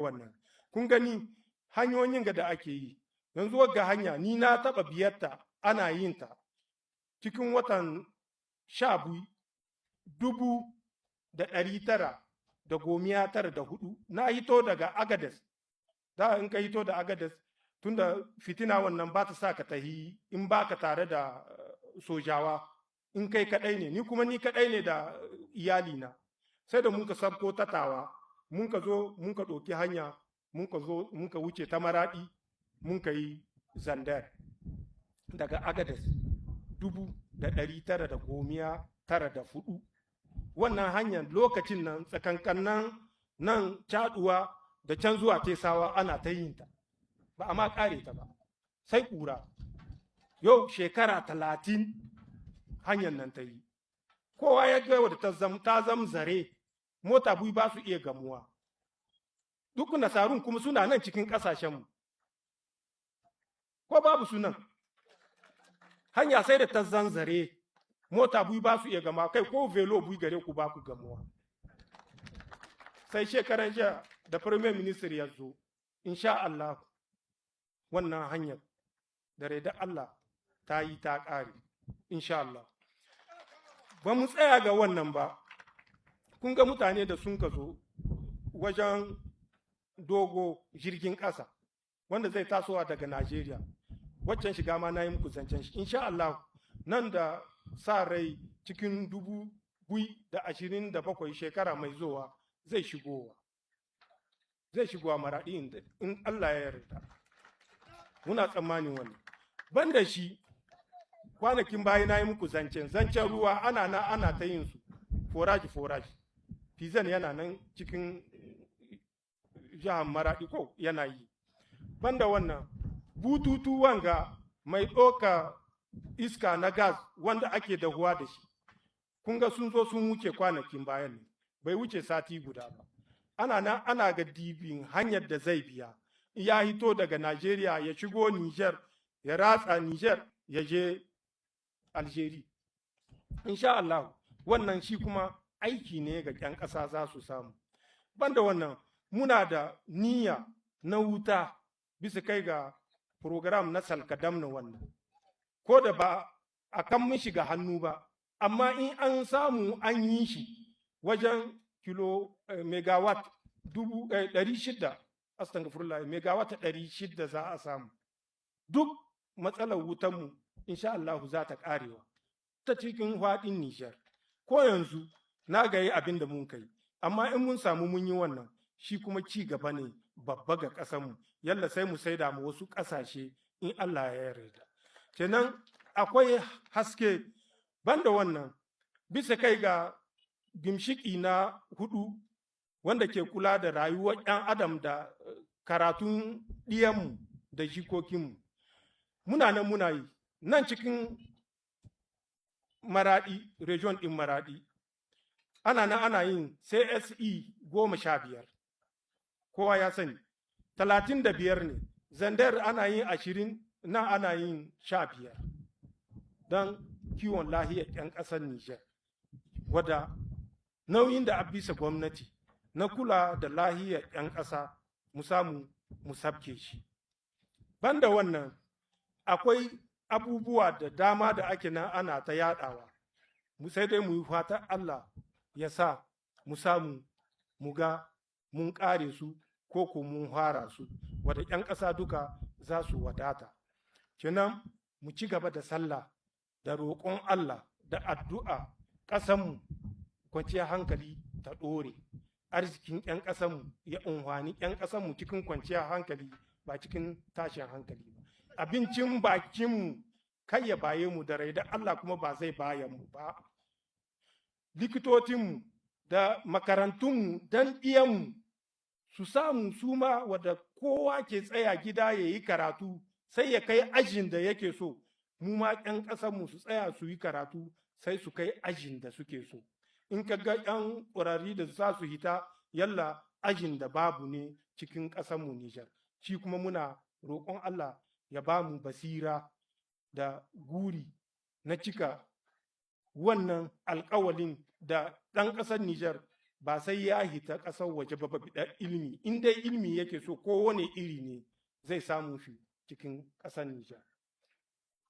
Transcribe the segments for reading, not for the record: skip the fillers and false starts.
Wannan, kun gani hanyoyin ga da ake yi yanzu, wagga hanya ni na taɓa biyarta ana yin ta cikin watan 12 1994. Na hito daga Agades da in ka hito da Agades, tunda fitina wannan ba ta sa ka tahi in ba ka tare da sojawa, in kai kadai ne. Ni kuma ni kadai ne da iyalina. Sai da mun ka sabko tatawa, mun ka zo mun ka ɗauki hanya, mun ka zo mun ka wuce ta Maraɗi, mun ka yi Zandar daga Agades 1994. Wannan hanyar lokacin nan tsakankanan nan Caduwa da can zuwa Tesawa ana ta yin ta, ba a ma ƙare ta ba, sai ƙura. Yau shekara 30 hanyar nan ta yi. Kowa ya ga wadda ta zam zare, mota biyu ba su iya gamuwa. Duk nasarun kuma suna nan cikin ƙasashenmu, ko babu sunan? Hanya sai da ta zanzare, mota biyu ba su iya gama kai, ko vélo biyu gare ku ba ku gamuwa. Sai shekaran jiya da Premier Minister ya zo, insha Allah wannan hanyar da da Allah ta yi ta ƙare, insha Allah. Ba mu tsaya ga wannan ba. Kun ga mutane da sun ka zo wajen dogo jirgin ƙasa wanda zai tasowa daga Najeriya, waccan shiga ma na yi muku zancen shi. Insha Allah nan da sa rai cikin 2027, shekara mai zowa, zai shigowa Maraɗi in Allah ya yarda. Muna tsammanin wannan. Banda shi, kwanakin baya na yi muku zancen ruwa, ana na ana ta yin su forage forage. Fizan yana nan cikin jihar Maraɗi ko yana yi. Banda wannan, bututu wanga mai ɗoka iska na gas wanda ake dahuwa da shi, kun ga sun zo sun wuce kwanakin bayan ne, bai wuce sati guda ba. Ana nan ana ga dibin hanyar da zai biya, ya hito daga Najeriya ya shigo Niger, ya ratsa Niger, ya je Algeria. Insha Allah wannan shi kuma aiki ne ga 'yan ƙasa za su samu. Banda wannan, muna da niyya na wuta bisa kai ga program na Salkadam na wannan, ko da ba a kan mishi ga hannu ba, amma in an samu an yi shi wajen kilo megawatt 600, astagfirullah, megawatt 600 za a samu, duk matsalar wutanmu insha Allah za ta karewa ta cikin faɗin Nijar. Ko yanzu na gayi abin da mun kai, amma in mun samu mun yi wannan, shi kuma ci gaba ne babba ga ƙasarmu. Yalla sai mu saida mu wasu ƙasashe in Allah ya yarda. Kenan akwai haske. Banda wannan, bisa kai ga gimshiki na hudu wanda ke kula da rayuwar 'yan adam da karatun ɗiyanmu da jikokinmu, muna nan muna yi nan cikin Maraɗi, region ɗin Maraɗi, ana nan ana yin CSE 15, kowa ya sani, 35 ne. Zandar ana yin 20, nan ana yin 15 don kiwon lahiyar 'yan ƙasar Nijar, wadda nauyin da a bisa gwamnati na kula da lahiyar 'yan ƙasa mu samu mu sabke shi. Banda wannan, akwai abubuwa da dama da ake nan ana ta yadawa. Mu sai dai mu yi fatan Allah ya sa mu samu mu ga mun ƙare su ko ko mun fara su, wadda 'yan ƙasa duka za su wadata. Kenan mu ci gaba da sallah da roƙon Allah da addu'a, ƙasanmu kwanciyar hankali ta ɗore, arzikin 'yan ƙasanmu ya unhwani 'yan ƙasanmu cikin kwanciyar hankali, ba cikin tashin hankali ba. Abincin bakinmu kai ya baye mu da rai da Allah kuma ba zai bayan mu ba. Likitocinmu da makarantunmu don ɗiyanmu su samu su ma, wadda kowa ke tsaya gida ya yi karatu sai ya kai ajin da yake so, mu ma 'yan ƙasarmu su tsaya su yi karatu sai su kai ajin da suke so. In ka ga 'yan ƙwararri da za su hita, yalla ajin da babu ne cikin ƙasarmu Nijar. Shi kuma muna roƙon Allah ya ba mu basira da guri na cika wannan alƙawalin da ɗan ƙasar Nijar. Ba sai ya hita ƙasar waje ba biɗar ilimi. In dai ilimi yake so, kowane iri ne, zai samu shi cikin ƙasar Nijar.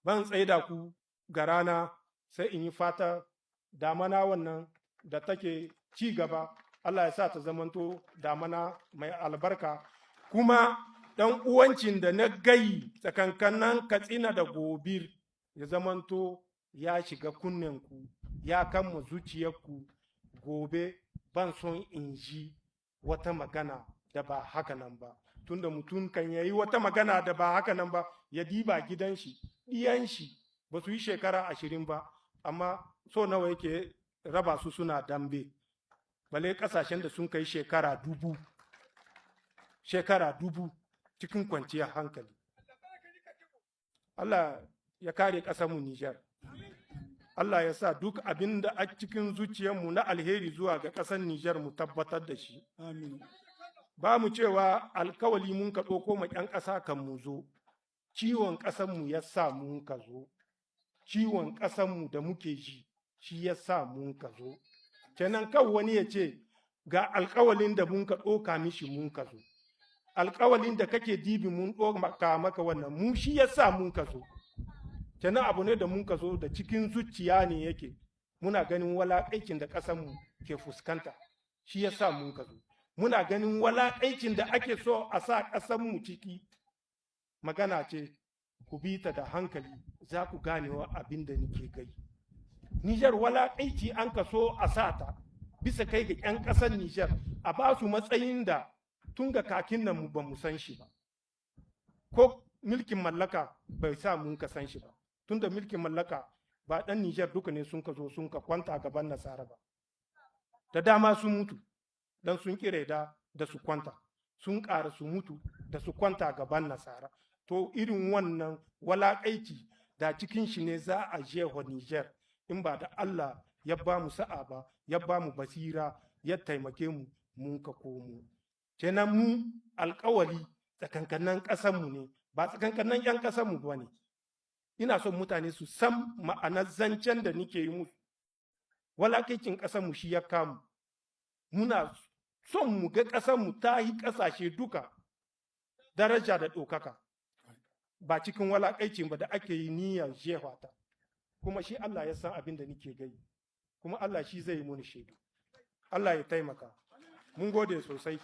Ban tsaida ku ga rana, sai in yi fata damana wannan da take ci gaba, Allah ya sa ta zamanto damana mai albarka. Kuma ɗan uwancin da na gayi tsakankanan Katsina da Gobir ya zamanto ya shiga kunnenku, ya kama zuciyarku. Gobe ban son in ji wata magana da ba haka nan ba, tunda mutum kan yayi wata magana da ba haka nan ba, ya diba gidan shi, ɗiyan shi ba su yi shekara 20 ba, amma so nawa yake raba su suna dambe, bale ƙasashen da sun kai shekara 1000, shekara 1000 cikin kwanciyar hankali. Allah ya kare ƙasarmu Nijar. Allah ya sa duk abin da a cikin zuciyarmu na alheri zuwa ga ƙasar Nijar mu tabbatar da shi. Amin. Ba mu cewa alkawali mun ka ɗauko ma 'yan ƙasa kan mu zo, ciwon ƙasarmu ya sa mun ka zo, ciwon ƙasarmu da muke ji shi ya sa mun ka zo. Kenan kan wani ya ce ga alkawalin da mun ka ɗauka mishi mun ka zo. Alkawalin da kake dibi mun ɗauka maka wannan, mu shi ya sa mun ka zo. Kenan abu ne da mun ka zo da cikin zuciya ne yake, muna ganin walaƙaicin da ƙasarmu ke fuskanta, shi ya sa mun ka zo. Muna ganin walaƙaicin da ake so a sa ƙasarmu ciki. Magana ce, ku bi ta da hankali, za ku ganewa abin da nake gai. Nijar walaƙaici an ka so a sa ta bisa kai ga 'yan ƙasar Nijar, a ba su matsayin da tun ga kakin nan mu ba mu san shi ba. Ko milkin mallaka bai sa mun ka san shi ba. Tunda milkin mallaka ba ɗan Nijar duka ne sun ka zo sun ka kwanta gaban nasara ba. Da dama sun mutu dan sun kire da su kwanta, sun ƙara su mutu da su kwanta gaban nasara. To irin wannan walaƙaici da cikin shi ne za a jefa Nijar in ba da Allah ya ba mu sa'a ba, ya ba mu basira, ya taimake mu mun ka komo. Kenan mu alƙawali tsakankanan ƙasanmu ne, ba tsakankanan 'yan ƙasanmu ba ne. Ina son mutane su san ma'anar zancen da nike yi musu. Walakaicin ƙasarmu shi ya kamu. Muna son mu ga ƙasarmu ta yi ƙasashe duka daraja da ɗaukaka, ba cikin walakaicin ba da ake yi niyyar jefa ta. Kuma shi Allah ya san abin da nike gai, kuma Allah shi zai yi muni shaidu. Allah ya taimaka. Mun gode sosai.